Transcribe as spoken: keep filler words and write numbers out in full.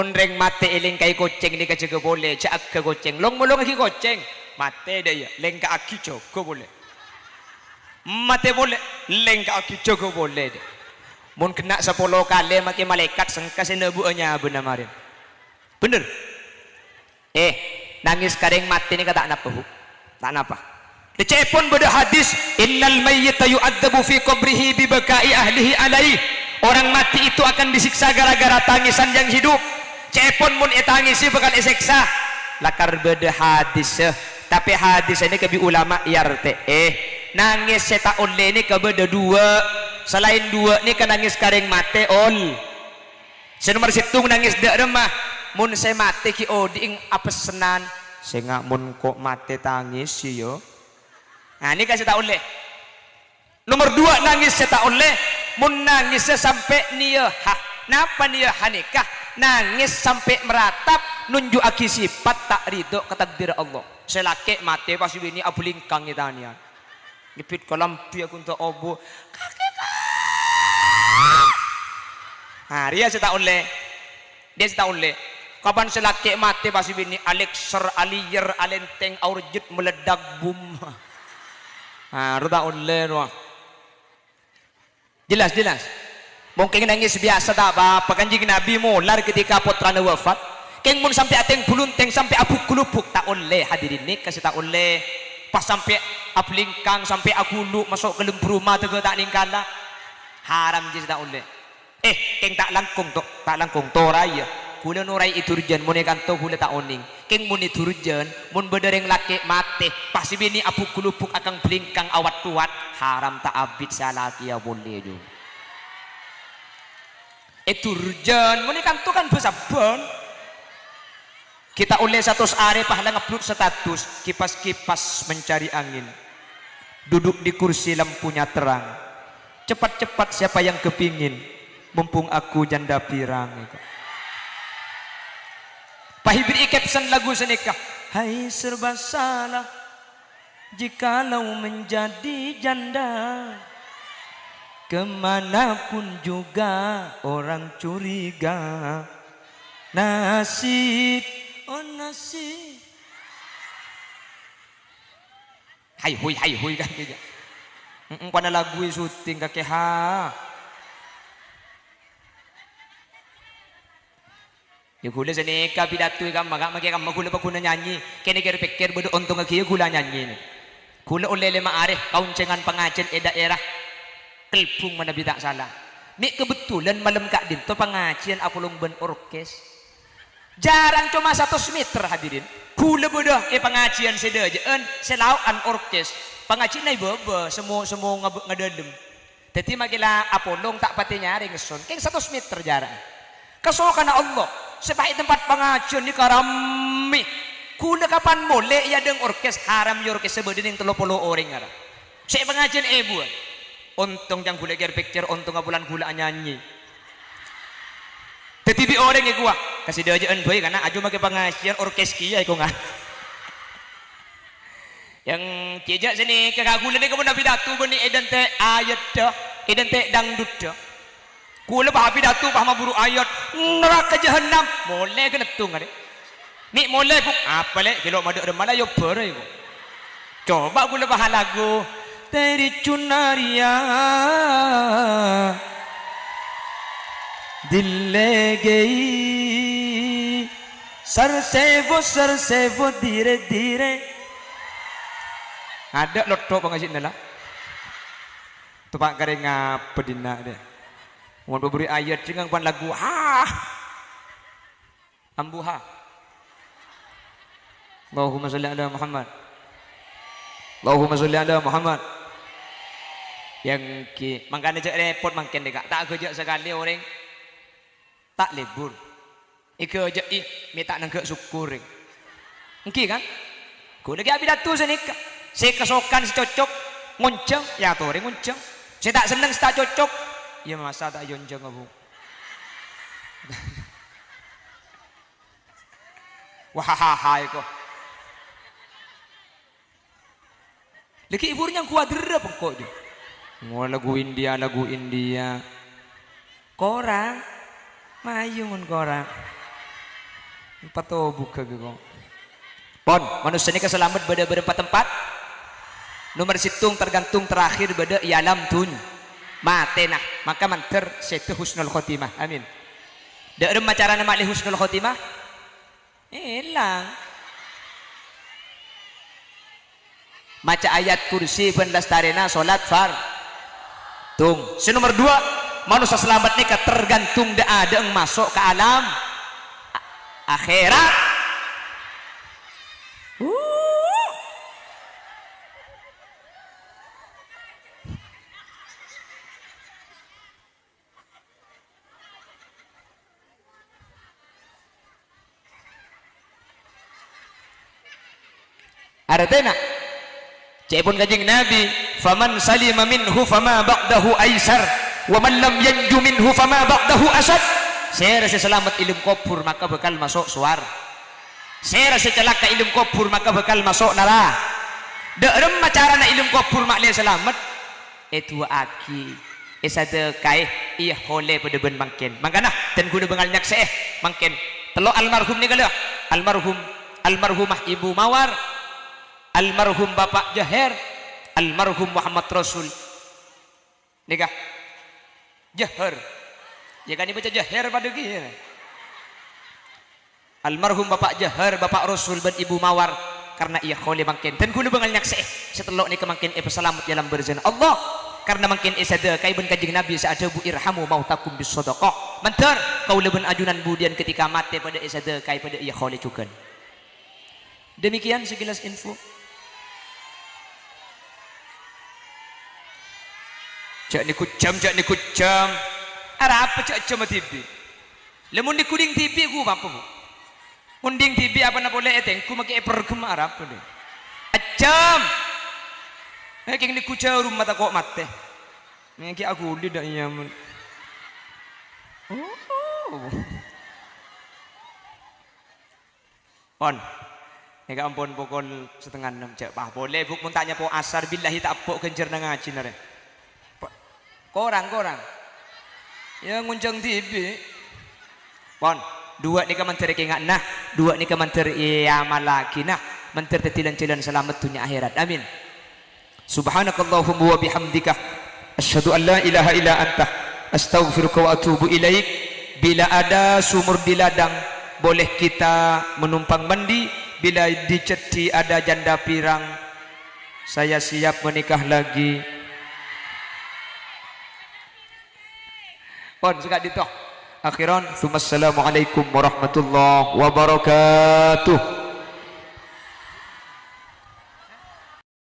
Mon rèng matè èlèngka'è kocèng nèka jâgâ polè, jâ' agghâ kocèng. Long-molongaghi kocèng. Matè dâ' iyâ, lèngka'aghi jâgâ polè. Matè polè, lèngka'aghi jâgâ polè dâ'. Mon ghenna' sapolo kalè makè malaèkat sengka sè nèbhu'â nyabâna marèn. Bhender? Eh, nangès ka rèng matè nèka ta' napa, Bu? Ta' napa. Ca'èpon bâdâ hadis, "Innal mayyita yu'adzabu fi qabrihi bi baka'i ahlihi alaih." Orang mati itu akan disiksa gara-gara tangisan yang hidup. Ca'èpon mon ètangèsè bhâkal èsèksa. Lakar bâdâ hadis, eh. Tapè hadis nèka bi' ulama èartè'è. Nangès sè ta' ollè nèka bâdâ duwâ'. Salaèn duwâ' nèka nangès ka rèng matè ol. Sè nomer sèttong nangès dâ' remma. Mon sè matè ghi' odi'na apessenan, "Sènga' mon ko' matè tangèsè, yâ." Nah, nèka sè ta' ollè. Nomer duwâ' nangès sè ta' ollè, mon nangèssa sampè' niyâha. Napa niyâha nèka? Nangès sampè' maratap, nonjhu'aghi sèpat ta' ridho ka takdir Allah. Sè lakè' matè pas binè' abhâlingkang è tanèyan. Nyebbhit kalambhi aghunta obu. "Kakè, Ka'!" Nah, rèya sè ta' ollè. Rèya sè ta' ollè. Kapan sè lakè' matè pas binè' alèkser, alèyèr, alèntèng, aorjhât, meledak, bum. Nah, rowa ta' ollè, rowa. Jelas, jelas. Mon kèng nangès biyasa ta' pa-apa. Kanjeng Nabi molar ketika pottrana wafat. Kèng mon sampè' atèng bhulun, tèng sampè' abhuk-ghulubhuk, ta' ollè, hadirin, nèka sè ta' ollè. Pas sampè' abhâlingkang, sampè' aghulu', maso' ka lem bâruma, tèghâ ta' nèngkala. Haram jiyâ sè ta' ollè. Eh, kèng ta' langkong, to-, ta' langkong, toraè, yâ. Ghulâ noraè è Durjan, mon è kanto ghulâ ta' onèng. Kèng mon è Durjan, mon bâdâ rèng lakè' matè, pas binè' abhuk-ghulubhuk akang bhâlingkang awat-towat, haram ta' abit sè alakèya polè, jhu. È Durjan, mon è kanto kan bâ-sabbhân. Ghi' ta' ollè satos arè pas la ngupload status, kipas-kipas mencari angin. Duduk di kursi lampunya terang. Cepat-cepat siapa yang kepingin, mumpung aku janda pirang, èko. Pas èbherri'i caption lagu sanèka, "Hai serba salah, jikalau menjadi janda, kemanapun juga orang curiga. Nasib, oh nasib." Hai hui, hai hui, kan gitu. Mm-mm, pada lagu syuting kakè, ha. Yâ, ghulâ sanèka pidato è kamma, Ka', makè kamma ghulâ paggun nyanyi. Kèng kèr-pèkkèr bâdâ ontongnga kèya ghulâ nyanyi. Ghulâ ollè lèma arè kaonjhângan pangajhiyân è daerah Kelbung manabi ta' sala. Mè' kabhendherrân malem ka'dinto pangajhiyân apolong bân orkes. Jhârâng coma satos meter, hadirin. Ghulâ bâdâ è pangajhiyân sè dâjâ'ân, sè lao'an orkes. Pangajhiyânna è bâbâ, semmo-, semmo ngab-, ngadâlem. Dhâddhi makè la apolong ta' patè nyarè ngesson. Kèng satos meter jhârâ'na. Kasokanna Allah, sè pas è tempat pangajhiyân nèka rammè. Ghulâ kapan molè è adâ'na orkes, haram yâ orkes sè bâdâ nèng tello polo orèng ara. Sè pangajhiyân èbuwân. Ontong ca'na ghulâ kèr-pèkkèr, ontongnga bulân ghulâ anyanyi. Dhâddhi bi' orèng èkowa, "Ka sè dâjâ'ân bhâi, kana', ajhu makè pangajhiyân orkes kèya èkonga." Yang cejak sini ke ghulâ nèka pon nabi datu bânnè èdântè' ayat dâ, èdântè' dangdut dâ. Ghulâ pas abidatu pas maburu ayat, "Neraka jahannam." Molè ghâneddhung arè. "Mè' molè, Bu'." "Apa, Lè'? Ghi' lo' madâ' remma la yobârâ, Bu'." Coba ghulâ pas alagu, "Teri chunariya dille gei." Sar sewo, sar sewo, dire, dire. Adâ' lotto' pangajhina la. Topa' karè ngapa dinna' dâ. Mon paburi ayat jhângang pan lagu, ha. Ambuha. Allahumma sholli ala Muhammad. Allahumma sholli ala Muhammad. Yang ki, mangkana jhâ' repot mangkèn dâ, Ka'. Ta' ghâjâ' sakalè orèng. Ta' lebur. Èghâjâ'i mè' ta' nangghâ' sokkor, rèng. Èngghi, kan? Ghulâ ghi' abidatu sanèka. Sè kasokan sè cocok ngonjhâng, èyatorè ngonjhâng. Sè ta' senneng, sè ta' cocok, iyâ masa ta' èyonjhâng, Bu'. Wah, ha, ha, ha, èko. Lagi ibu nyang kuadrep engko', Jo. Ngo lagu India, lagu India. Korang, mayu ngon korang. Patobughâ ghi, kok. Pon, manossa nèka salamet bâdâ bârâmpa tempat? Nomer sèttong tergantung terakhir bâdâ è alam dunya. Matèna, maka mandhâr sèdhâ husnul khotimah. Amin. Dâ' remma carana ma'lè husnul khotimah? Èlang. Maca ayat kursi bân lastarèna solat far-, tung. Sè nomer dua, manossa salamet nèka tergantung dâ'-adâ'eng maso' ka alam a-, akhèrat. Wuh. Artèna, ca'èpon Kanjeng Nabi, "Faman salima minhu fama ba'dahu aisar, wa man lam yanju minhu fama ba'dahu asyad." Sèra sè salamet è alam kobhur maka bhâkal maso' sowar-, sèra sè calaka è alam kobhur maka bhâkal maso' nara-, dâ' remma carana è alam kobhur ma'lè salamet? Èdu'aaghi, èsadhâkaè, èyaholè padâ bân mangkèn. Mangkana, dân kaulâ bângal nyaksè'è mangkèn. Tello' almarhum nèka la, almarhum, almarhumah Ibu Mawar, almarhum Bapa' Jaher, almarhum Muhammad Rasul. Nèka, Jaher. Yâ kan èbâca Jaher padâ ghi, yâ. Almarhum Bapa' Jaher, Bapa' Rasul bân Ibu Mawar, karna èyaholè mangkèn. Dân kaulâ bângal nyaksè'è, sè tello' nèka mangkèn èpasalamet è alam bârâzâna Allah, karna mangkèn èsadhâkaè bân Kanjeng Nabi sè adhâbu, "Irhamu mautakum bis shadaqah." Mandhâr, kaulâ bân ajunan budiyân ketika matè padâ èsadhâkaè, padâ èyaholè jhughân. Demikian sekilas info. Jhâ' nèko jhâm, jhâ' nèko jhâm. Arapa jhâ' jhâm dhibi'? La mon nèko dhing dhibi' ghu apa, Bu? Mon dhing dhibi' apana polè ètengghu makè èperghem arapa, dhi? Ejjhâm. Èkèng nèko jhârum matako' matè. Nèkè aghuli dâ' iyâ, mon. Oh. Pon. Nèka ampon pokol setengah ennem, jhâ' pas polè, Bu, mon ta' nyapo asar, billahi ta' eppo' ghânjhârânna ngajhina rè. Po-, korang, korang. Yâ, ngonjhâng dhibi'. Pon, duwâ' nèka mandhâr èkènga'ana, duwâ' nèka mandhâr èamallaghi, mandhâr dhâddhi lan-jhâlân salamet dhunnya akhèrat. Amin. Subhanakallahumma wa bihamdika, asyhadu an la ilaha illa anta, astaghfiruka wa atubu ilaik. Bila ada sumur di ladang, boleh kita menumpang mandi. Bila di ceddi ada janda pirang, saya siap menikah lagi. Pon, saka'dinto. Akhiran, tsummassalamualaikum warahmatullahi wabarakatuh.